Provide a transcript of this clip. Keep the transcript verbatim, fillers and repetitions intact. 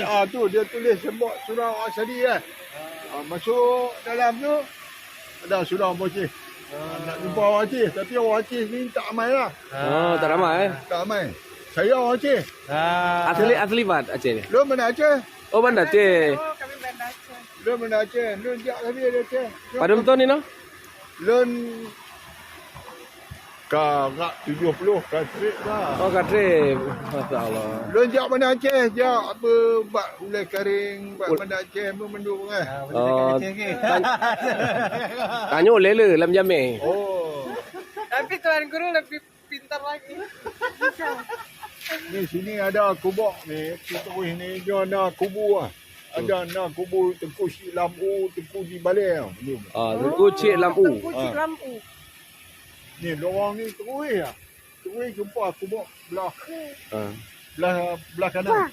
Ah, tu dia tulis seumbok surah Al-Asyadi, eh. Ah, masuk dalam tu, ada surah Al-Asyadi. Ah, nak jumpa Al-Asyadi, tapi Al-Asyadi ni tak amai lah. Oh, tak ramai, eh? Tak amai. Saya Aceh. Ah. Asli, asli pat Aceh ni? Lôn Banda Aceh. Oh, Banda Aceh. Lôn Banda Aceh. Lôn jak kami dari Aceh. Padum ton ni, no? Lôn ka rak tujuh puluh, ka trip lah. Oh, ka trip. Masya Allah. Lôn jak Banda Aceh, jak apa, bak Ulèe Karéng, bak Ul- Banda Aceh, mandum-mandum, eh. Ah, boleh cakap Aceh ke? Tan-, tanyoe lé le lam jamé. Oh. Tapi Tuan Guru lebih pintar lagi. Ni sini ada kubok ni, tutuih ni, dia na kubu ah. Ada na kubu Teungku Syik Lam U, Teungku di Balè. Ah, Teungku Syik Lam U. Teungku Syik Lam U. Ni lorong ni tutuih ah. Tutuih jumpa kubok belah, ah, belah, belah kanan.